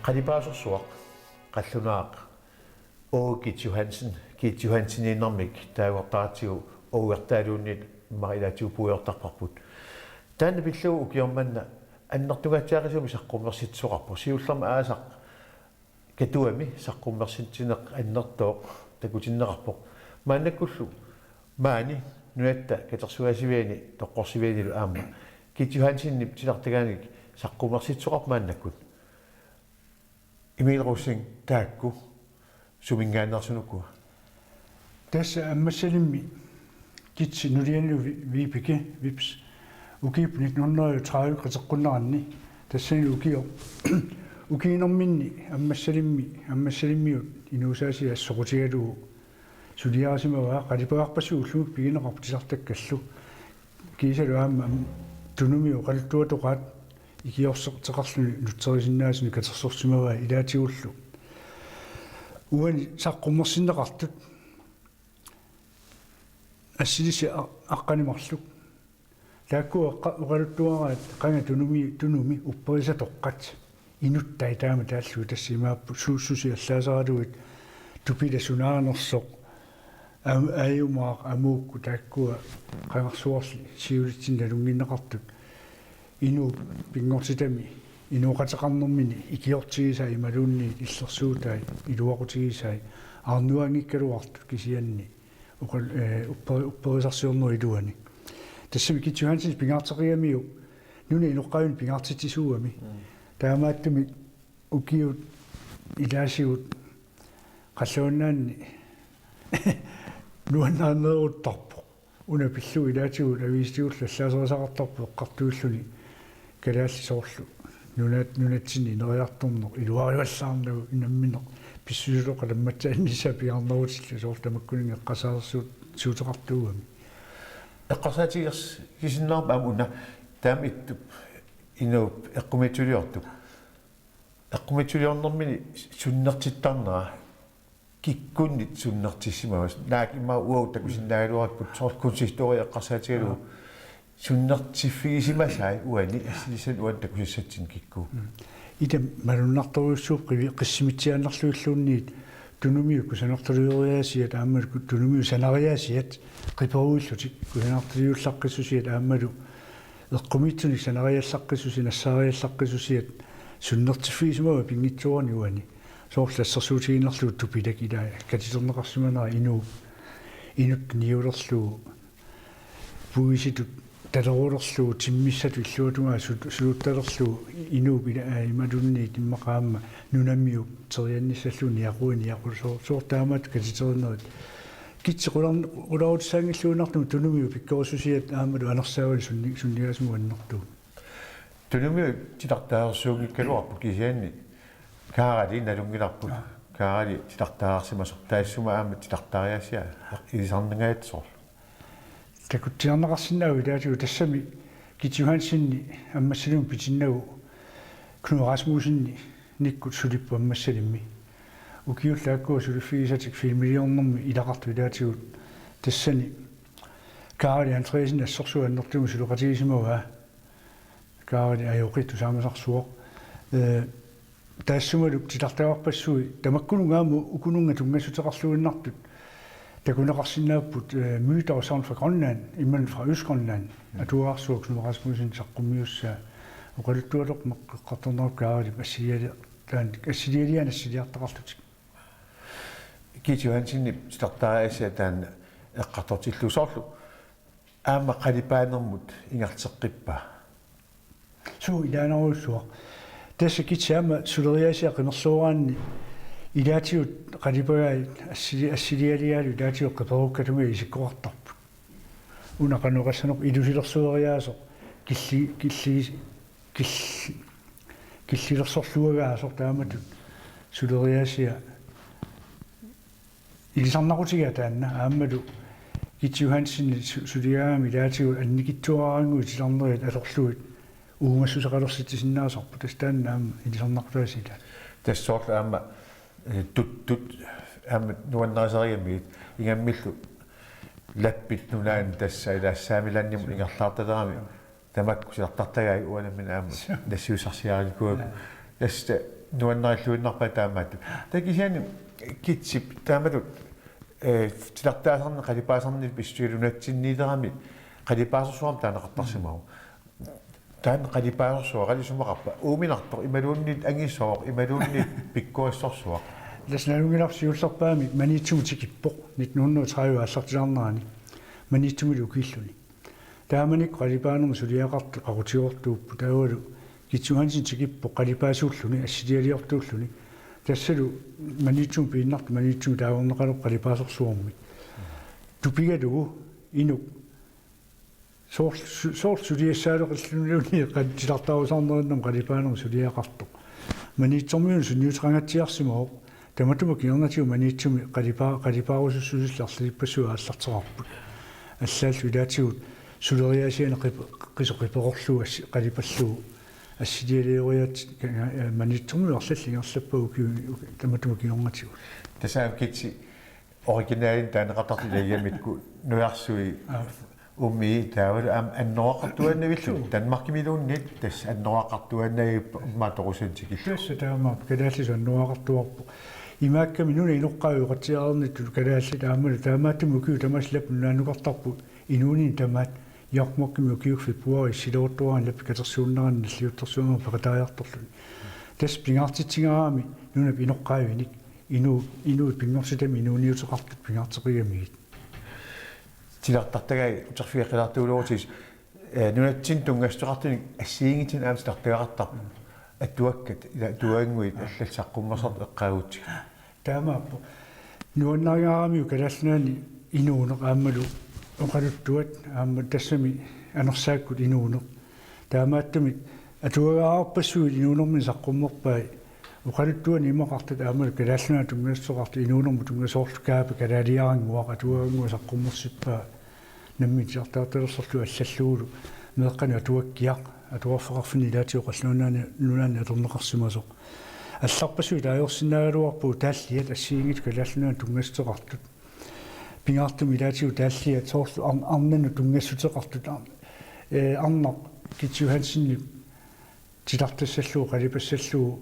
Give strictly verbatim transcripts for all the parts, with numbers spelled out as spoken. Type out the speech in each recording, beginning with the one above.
Qalipaasorsuaq qallunaaq Aage Kit Johansen, Kit Johanseniinnarmik taagortaratsigu Aagertaaluunniit immaqa ilaatigut puigortarparput. Taanna pillugu ukioq manna annertungaatsiaqisumik saqqummersitsisoqarpoq. Siullermik aasaq Katuami saqqummersitsineq annertooq takutinneqarpoq. Maannakkullu maani nunatta katersugaasiviani toqqorsivianilu aamma Kit Johansenip titartagaanik saqqummersitsisoqarpoq maannakkut. Emil Rosing, taakku suminngaanneersoq ukua? Tassa Ammassalimmi Kitsi nulianilu Vi-, Vibeke, Vips, ukiup nitten hundrede og tredive qiteqqunneranni, tassani ukioq ukiinerminni Ammassalimmi, Ammassalimmiut inuusaasiat soqutigalugu suliarisimavaa, qalipagarpassuit ullumi pigineqarput titartakkallu. Kiisalu aamma Tunumi oqaluttuatoqaat ikiorserteqarluni nutserisinnaasuni katersorsimavai ilaatigullu. Uani saqqummersinneqartut assilissi a-, aqqaneq marluk. Taakku oqa-, oqaluttuaraat qanga Tunumi, Tunumi upperisatoqqat. Inuttai taama taallugit tassa imaapput suussuseq allaaseralugit tupila sunaanersoq, am-, ajumaaq amuukku taakkua qangarsuarli siulitsinni nalunnginneqartut. Inuup pinngortitami inooqateqarnermini ikiortigisai imaluunniit illersuutai iluaqutigisai aarnuanngikkaluartut kisianni oqal-, eh, upper-, upperisarsiornerup iluani. Tassami Kit Johansen pingaarteqigamiuk nunap inoqqaavinik pingaartitsisuugami. Mm. Taamaattumik ukiut ilaasigut qallunaanni nuannarineruttarpoq. Una pillugu ilaatigut aviisitigullu allaaserisaqartarpoq eqqartuilluni kalaallit soorlu nunat-, nunatsinni ineriartorneq iluarivallaarnagu nammineq pissusiloqalammatsaannissaa pingaarnerutillu soorlu tamakkuninnga eqqarsaatersuut suuteqartuugami. Eqqarsaatigisinnaarpa aamma una taama ittup inuup eqqumiitsuliortup. Eqqumiitsuliornermini sunnertittarnera kikkunnit sunnertissimava? Naak immaqa uagut takusinnaagaluarput soorlu kunsthistorianik eqqarsaatigalugu. Sunnertiffigisimasai uani, assilissani uani takusassatsinni kikkut? Mm. Ila malunnartorujussuuvoq qivi-, qissimitsiaannarlugilluunniit Tunumiut kusanartulioriaasiat aammalu ku-, Tunumiut sanariaasiat qiperuillutik kusanartuliullaqqissusiat aammalu eqqumiitsunik sanariallaqqissusiat nassaariallaqqissusiat sunnertiffigisimavai pinngitsoorani uani. Soorlu assersuutigiinnarlugu tupilak ilaa katiterneqarsimanera inuup, inuttut niulerlugu puisitut talerulerlugu timmissatut illuatungaa sut-, suluttalerlugu inuup ila-, aa, imaluunniit immaqa aamma nunamiut teriannissallugu niaqui-, niaqu-, soor-, soorlu taamaattut katiterinnerit. Kitsi qular-, qularutissaanngilluinnartumik Tunumiut pikkorissusiat aammalu anersaavani sunni-, sunnigaasimaguit annertuut. Tunumiut titartaarsuunngikkaluarput kisianni Kaarali nalunngilarput. Aa. Kaarali titartaarsimasoq taassuma aamma titartaariaasiat ilisarnangajaat soorlu. Takutsiarneqarsinnaavoq ilaatigut tassami Kit Johansenip Ammassalimmi pitinnagu Knud Rasmussenikkut sulipput Ammassalimmi. Ukiullu taakkua suliffigisatik filmiliornermi ilaqartut ilaatigut tassani Kaarali Andreassen assorsuaq annertuumik suleqatigisimavaa. Kaarali ajoqi tusaamasarsuaq. Ee, taassumalu titartagarpassuit tamakkununnga aamma ukununnga tunngassuteqarluinnartut takuneqarsinnaapput, ee, Myter og Sagn fra Grønland, imaluunniit fra Østgrønland. Atuarsuaq Knud Rasmussen saqqummiussaa oqaluttualermat eqqartorneqarpoq Kaaralip assiliali-, taanna assilialianik assiliartaqarlutik. Kit Johansenip titartaariaasiat taanna eqqartortillugu soorlu aamma qalipaanermut ingerlateqqippaa? Suu, ilaanerujussuaq. Tassa Kitsi aamma suleriaasiat qimerlooraanni ilaatigut qalipagaat assili-, assilialiaalu ilaatigut qiperukkatungaat isikkoqartarput. Una qanoq oqassanerpoq ilusilersueriaasoq killi-, killi-, killi-, killilersorluagaasoq taamatut suleriaasia ilisarnaqutigaa taanna aammalu Kit Johansen su-, suliaagami ilaatigut annikitsuaraannguit titarnerit atorlugit uumassuseqalersitsisinnaasarput, tassa taanna aamma ilisarnaqutaasiit. Tassa soorlu aamma, eh, tuttut aamma nuannarisarigamigit ingammillu Lappit Nunaanni tassa ilaa Saamilandimut ingerlaartalerami tamakku silartartagaat uanga nammineq aamma nassiussarsiarinikuugakkit. Tassa Nuannarilluinnarpaa taamaattoq. Taava kisianni Kitsip taamatut, eh, titartaasarneq qalipaasarneq pissutigalugu nunatsinniilerami qalipaasersuarmik taaneqartarsimavoq. Taanna qalipaasersuaq qali isumaqarpa? Uuminartoq imaluunniit angisooq imaluunniit pikkorissorsuaq? Tassa nalunngilarsi siullerpaamik Maniitsumut tikippoq nitten hundrede og tredive aallartilaarnerani Maniitsumilu ukiulluni. Taamanikkut qalipaanermut suliaqartut qaqutigoortuupput, taavalu Kits Johansen tikippoq qalipaasuulluni, assilialiortuulluni. Tassalu Maniitsumut piinnartoq Maniitsumut taagorneqalerpoq qalipaasersuarmik. Tupigalugu inuk soorlu su-, soorlu suliassaaleqilluniluunniit qan-, titartaarusaarnerinnam qalipaanermut suliaqartoq. Maniitsormiunut sunniuteqangatsiarsimavoq. Tamatuma kingornatigut Maniitsumi qalipaa-, qalipaarusussusillu arlalippassuit aallarteqarput. Allaallu ilaatigut suleriaasianik qip-, qisoq qiperorlugu assi-, qalipallugu assilialioriaatsit, eh, Maniitsormiut arlallit ingerlappagut uki-, uki-, tamatuma kingornatigut. Tassa aamma Kitsi originalinik taaneqartartut ilagigamikku nujarsui, aap, umi taavalu aamma annoraaqartuaannavillu. Suu. Danmarkimiluunniit tassa annoraaqartuaannavippoq, immaqa toqusinnaatikillugu. Tassa taamaappoq, kalaallisut annoraaqartuarput. Imaakkami nunap inoqqaavi oqatsiareernittut kalaallit aammalu taamaattumik ukiut tamaasa lappi nunaannukartarput inuunini tamaat. Jokkmokkimi ukiukkut februaarip siloortuaani lappi katersuunnerani nalliuttorsuarnermi peqataajartorluni. Tassa pingaartitsigaarami nunap inoqqaavinik inu-, inuit pinngortitami inuuniuteqartut pingaarteqigamigit. Titartartagai uterfigeqqilaartuuloorutsigit, eh, nunatsinni tunngassuteqartunik assigiinngitsunik aamma titartagaqartarput. Atuakkat, ila atuagannguit allallu saqqummersartut eqqaagutsigu. Taamaappoq. Nuannarigaaramiuk Kalaallit Nunaanni inuuneq aammalu oqaluttuat aamma tassami anersaakkut inuuneq. Taamaattumik atuagaqarpassuit inuunermini saqqummerpai oqaluttuani imaqartut aammalu Kalaallit Nunaannut tunngassuteqartut inuunermut tunngasoorlu kaapa kalaaliarannguaq atuagannguaq saqqummersippaa. Nammineq titartalersorlugu allallugulu meeqqanut atuakkiaq, atuarfeqarfinni ilaatigut Kalaallit Nunaanni, Nunaanni atorneqarsimasoq. Allarpassuit taagorsinnaagaluarpagut taalliat assigiinngitsut Kalaallit Nunaannut tunngassuteqartut. Pingaartumik ilaatigut taalliat soorlu ar-, arnanut tunngassuteqartut, ar-, eh, arnaq Kits Johansenip titartassallugu, qalipassallugu,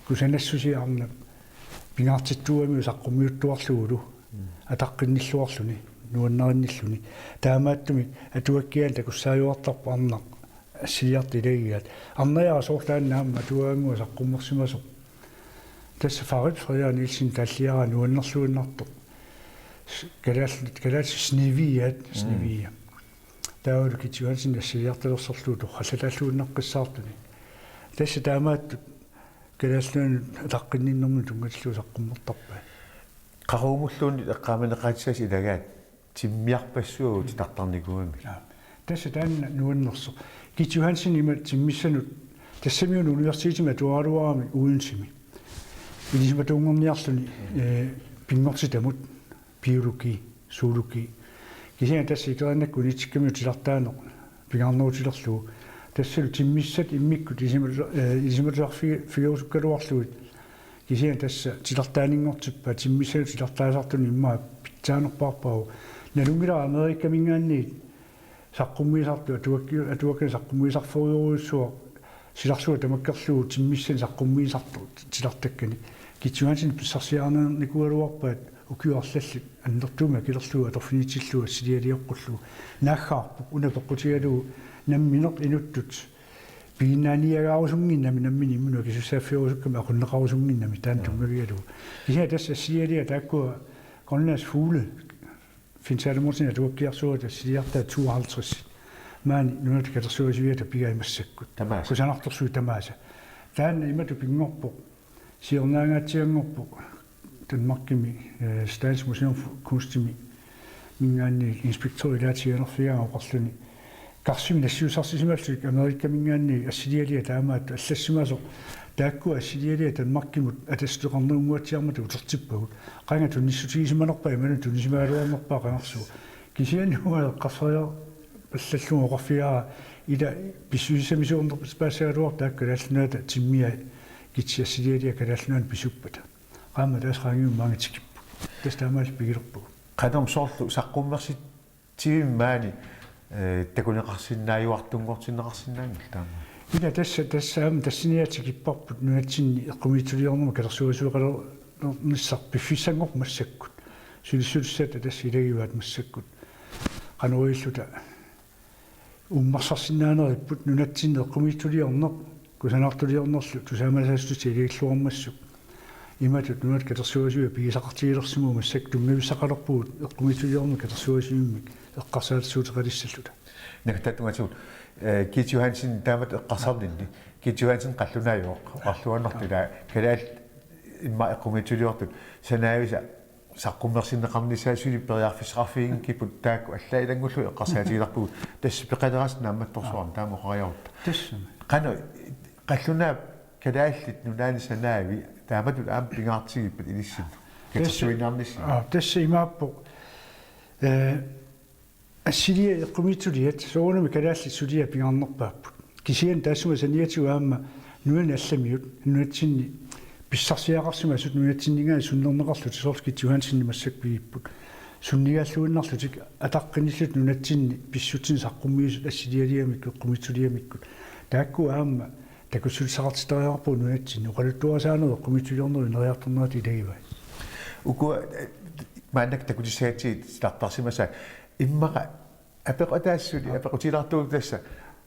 kusanassusia arnap pingaartittuugamiuk saqqummiuttuarlugulu, mm, ataqqinnilluarluni, nuannarinnilluni. Taamaattumik atuakkiaanik takussaajuartarpoq arnaq assiliartoq ilagigaat. Arnajara soorlu taanna aamma atuagannguaq saqqummersimasoq. Tassa Farid Frederik Nielsen taalliaraa nuannerluinnartoq. S-, kalaallit, kalaallisut Snehvigiaat, mm, Snehvige. Taavalu Kits Johansen assiliartalersorlugu torrallataalluinnaqqissaartuni. Tassa taamaattut Kalaallit Nunaannut ataqqinninnermut tunngatillugu saqqummertarpai. Qaqugumulluunniit eqqaamaneqaatissaasi ilagaat timmiarpassuagut titartarnikuugamik. Jaa. Tassa taanna nuannersoq. Kits Johansen ima timmissanut tassami una universitetimi atuaraluarami Odensemi. Ilisimatuunngorniarluni, eh, pinngortitamut. Biologi, zoologi. Kisianni tassa ikerinnakku unitsikkamiuk titartaaneq pingaarnerutilerlugu. Tassalu timmissat immikkut ilisimatus-, eh, ilisimatusarfi-, figerusukkaluarlugit. Kisianni tassa titartaaninngortippaat timmissanut titartaasartunut immaqa pitsaanerpaarpaavoq. Nalunngilara Amerikaminngaanniit saqqummiisartut atuakki-, atuakkanik saqqummiisarfiorujussuaq silarsuaq tamakkerlugu timmissanik saqqummiisartut titartakkanik. Kits Johansen pissarsiarinikuugaluarpaat ukiut arlallit annertuumik akilerlugu atorfiniitillugu assilialioqqullugu. Naaggaarpoq una peqqutigalugu nammineq inuttut piginnaaniagaarusunnginnami nammineq imminut akisussaaffigerusukkami aqunneqarusunnginnami taanna, jaa, tunngavigalugu. Kisianni tassa assilialiat taakkua Grønlands Fugle Finn Salomonsen atuakkiarsuata assiliartaat tooghalvtreds. Maani Nunatta Katersugaasiviata pigai massakkut. Tamaasa. Kusanartorsuit tamaasa. Taanna imatut pinngorpoq. Siornaangaatsianngorpoq. Danmarkimi, eh, Statens Museum for Kunstimi. Minngaanniit inspektøri ilaatigut anerfigaanga oqarluni. Karsimi nassiussarsisimallutik Amerikaminngaanniit assilialiat taamaattut allassimasoq. Taakku assilialiat Danmarkimut atassuteqarnerunnguatsiarmata utertippagut. Qanga tunissutigisimanerpaa imaluunniit tunisimagaluarnerpaa qangarsuaq. Kisianni uanga eqqarsariarpallallugu oqarfigaara ila pissusissamisuunnerpaassagaluartoq taakku Kalaallit Nunaata timmiai Kitsi assilialiat Kalaallit Nunaannut pisuppata. Qaammat tassa qaangiummanga tikipput. Tassa taamaalilluta pigilerpagut. Qanormi soorlu saqqummersit- -tivimmi maani, eh, takuneqarsinnaajuartunngortinneqarsinnaanngilaq taama? Ila tassa, tassa aamma tassaniatigut kipparput nunatsinni eqqumiitsuliornermut katersugaasiueqalernissaq piffissanngorpoq massakkut. Sulissutissatta tassa ilagivaat massakkut. Qanoq ililluta uummarsarsinnaaneripput nunatsinni eqqumiitsuliorneq, kusanartuliornerlu tusaamasaassutissat ilagilluarmassuk. Imatut nunat katersugaasiviat pigisaqartigilersimavoq massakkut tunngavissaqalerpugut eqqumiitsuliornermut katersugaasivimmik eqqarsaatersuuteqalissalluta. Naggataatungaatigut, eh, Keith Johansen taamatut eqqarsarninni. Keith Johansen qallunaajooq, oqarluarnartoq ila kalaallit immaqa eqqumiitsuliortut sanaavisa saqqummersinneqarnissaat suli periarfissaqarfiginngikkipput taakku allaat ilanngullugit eqqarsaatigilerpugut tassa peqaleraasut naammattorsuarmik taama oqariarutta. Tassami. Qanoq qallunaap Kalaallit Nunaanni sanaavi taamatut aamma pingaartigippat ilissinnut. Tassa, katersuinnaarnissinni. Aa, tassa imaappoq. Eh, assiliaq eqqumiitsuliat soorunami kalaallit suliat pingaarnerpaapput. Kisianni taassuma saniatigut aamma nunani allamiut nunatsinni pissarsiaqarsimasut nunatsinninngaanniit sunnerneqarlutik soorlu Keith Johansenip massakkut pigipput. Sunnigaalluinnarlutik ataqqinillutik nunatsinni pissutsinik saqqummiisut assilialiamikkut eqqumiitsuliamikkut. Taakku aamma takussutissaqartittariaqarput nunatsinni oqaluttuarisaanerup eqqumiitsuliornerup ineriartornerata ilagivai. Ukua, eh, maannakkut takutissagatsigit titartarsimasaat immaqa apeqqutaassuseq apeqqutilaartugut tassa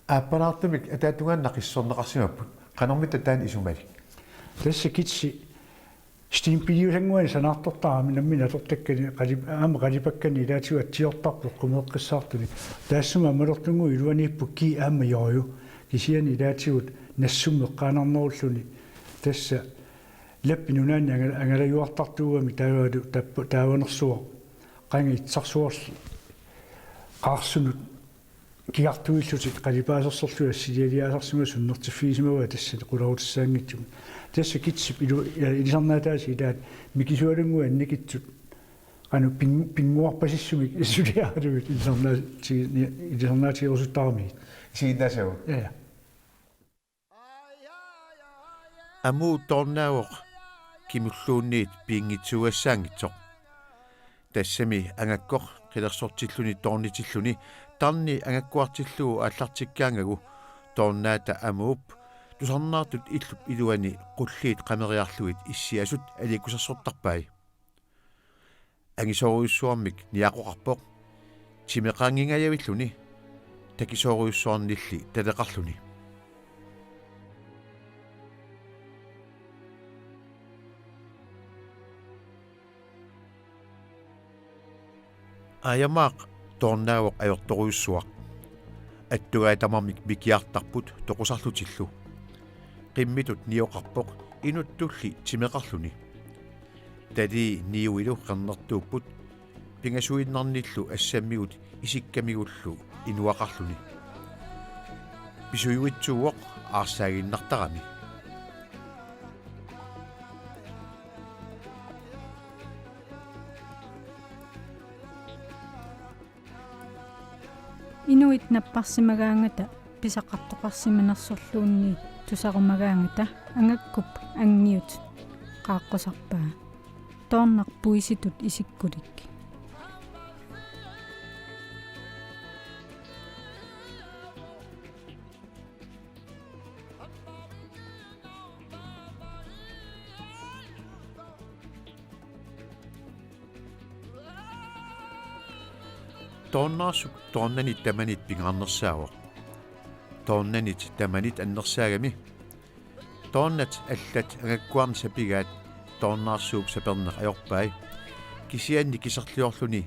aappalaartumik ataatungaanut naqissuserneqarsimapput. Qanormita taanna isumalik? Tassa Keith Steenpiliusannguani sanaartortarami nammineq atortakkani qalip-, aamma qalipakkani ilaatigut atsiortarput qumeeqqissaartunik. Taassuma malertunngu iluaniippoq G aamma J. Kisianni ilaatigut Nassummi eqqaanarnerulluni. Tassa Lappi Nunaanni angala-, angalajuartartuugami taavalu tappa-, taavanersuaq qanga itsarsuarli qaarsunut kigartuillutik qalipaasersorlugit assilialiaasarsimasut sunnertiffigisimavaat tassani qularutissaanngitsumik. Tassa Keithip ilu-, ilisarnaataasa ilaat mikisualunnguit annikitsut qanoq pin-, pinnguarpasissumik suliaralugit ilisarnaati-, ilisarnaatigerusuttaramigit. Isiginnaassavat. Ja, ja. Amuu Toornaavoq kimulluunniit piinngitsuugassaanngitsoq. Tassami angakkoq qilersortilluni toornitilluni tarni angakkuartillugu aallartikkaangagu Toornaata Amuup tusarnaartut illup iluani qulliit qameriarlugit issiasut aliikkusersortarpai. Angisoorujussuarmik niaqoqarpoq. Timeqaanngingajavilluni takisoorujussuarnilli taleqarluni. Aajamaaq Toornaavoq ajortorujussuaq. Attugai tamarmik mikiartarput toqusarlutillu. Qimmitut nioqarpoq inuttulli timeqarluni. Talii niuilu qernertuupput pingasuinnarnillu assammigut isikkamigullu inuaqarluni. Pisujuitsuuvoq aarsaaginnartarami. Inuit napparsimagaangata pisaqartoqarsimanersorluunniit tusarumagaangata angakkup angiut qaaqqusarpaa. Toornaq puisitut isikkulik. Toornaarsup toornanit tamanit pingaarnersaavoq. Toornanit tamanit annersaagami. Toornat allat angakkuarni sapigaat Toornaarsuup saperneq ajorpai. Kisianni kiserliorluni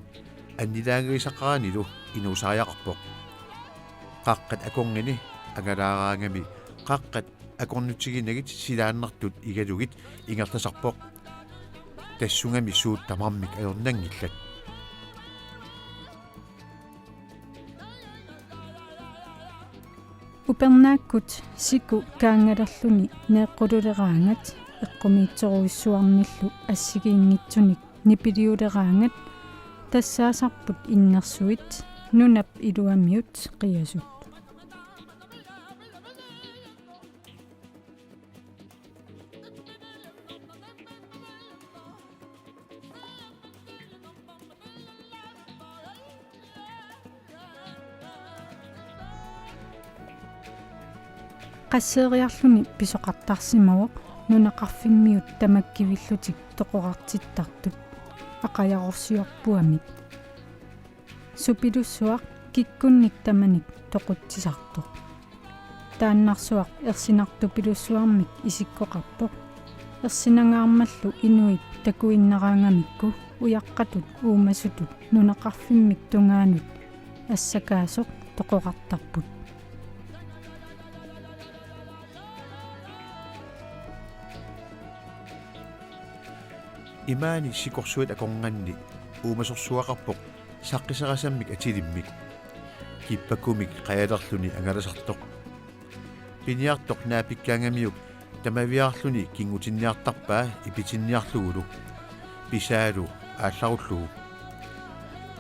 annilaangagisaqaranilu inuusariaqarpoq. Qaqqat akornginni angalaaraangami qaqqat akornutiginagit silaannartut igalugit ingerlasarpoq. Tassungami suut tamarmik ajornanngillat. Upernaakkut siku kaanngalerluni neeqqululeraangat eqqumiitsorujussuarnillu assigiinngitsunik nipiliuleraangat tassaasarput innersuit nunap iluamiut qiasut. Qasseeriarluni pisoqartarsimavoq nunaqarfimmiut tamakkivillutik toqorartittartut aqajarorsiorpuamik. Supilussuaq kikkunnik tamanik toqutsisartoq. Taannarsuaq ersinartupilussuarmik isikkoqarpoq. Ersinangaarmallu inuit takuinnaraangamikku ujaqqatut uumasutut nunaqarfimmik tungaanut assakaasoq toqorartarput. Imaani sikorsuit akornanni uumasorsuaqarpoq saqqiserasammik atilimmik. Kippakumik qajalerluni angalasartoq. Piniartoq naapikkaangamiuk tamaviaarluni kingutinniartarpaa ipitinniarlugulu. Pisaalu aallarullugu.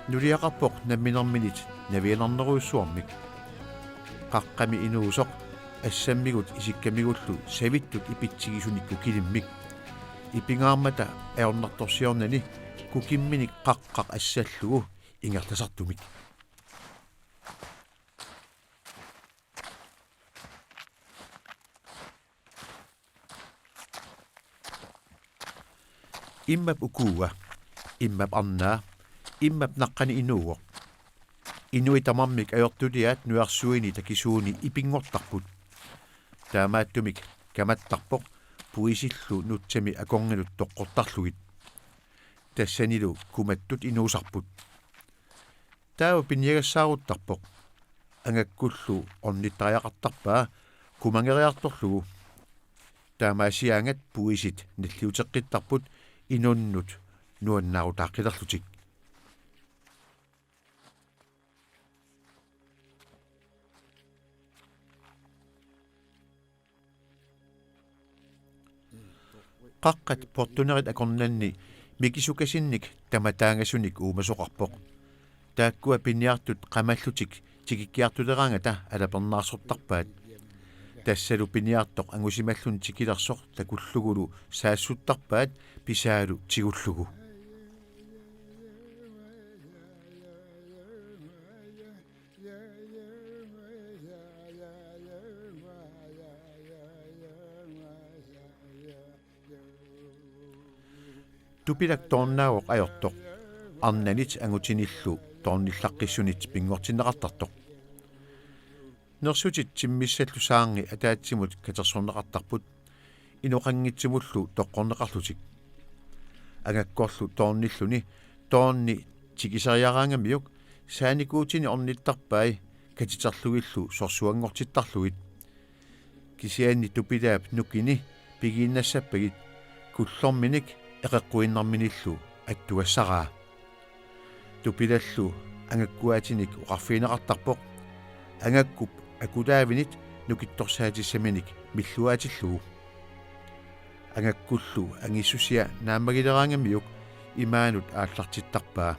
Nuliaqarpoq namminerminit navianarnerujussuarmik. Qaqqami inuusoq assammigut isikkamigullu savittut ipitsigisunik kukilimmik. Ipingaarmata ajornartorsiornani kukimminik qaqqaq assallugu ingerlasartumik. Immap ukua, immap arnaa, immap naqqani inuuvoq. Inuit tamarmik ajortuliaat nujarsuini takisuuni ipinngortarput. Taamaattumik kamattarpoq puisillu nutsami akornanut toqqortarlugit. Tassanilu kumattut inuusarput. Taava piniagassaaruttarpoq. Angakkullu ornittariaqartarpaa kumangeriartorlugu. Taamaasiaanngat puisit nalliuteqqittarput inunnut nuannaarutaaqqilerlutik. Qaqqat portunerit akornanni mikisukasinnik tamataangasunik uumasoqarpoq. Taakkua piniartut qamallutik tikikkiartuleraangata alapernaarsortarpaat. Tassalu piniartoq angusimalluni tikilersoq takullugulu saassuttarpaat pisaalu tigullugu. Tupilak toornaavoq ajortoq. Arnanit angutinillu toornillaqqissunit pinngortinneqartartoq. Nersutit timmissallu saarngi ataatsimut katersorneqartarput inoqanngitsumullu toqqorneqarlutik. Angakkorlu toornilluni toorni tikiseriaraangamiuk saanikuutini ornittarpai katiterlugillu sorsuanngortittarlugit. Kisianni tupilaap nukini pigiinnassappagit kullorminik eqeqquinnarminillu attugassaraa. Tupilallu angakkuaatinik oqarfigineqartarpoq angakkup akulaavinit nukittorsaatissaminik milluaatillugu. Angakkullu angissusia naammagileraangamiuk imaanut aallartittarpaa.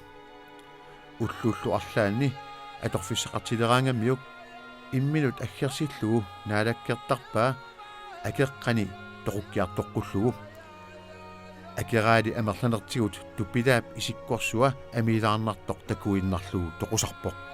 Ullullu arlaanni atorfissaqartileraangamiuk imminut aggersillugu naalakkertarpaa akeqqani toqukkiartoqqullugu. Akeraali amerlanertigut tupilaap isikkorsua amiilaarnartoq takuinnarlugu toqusarpoq.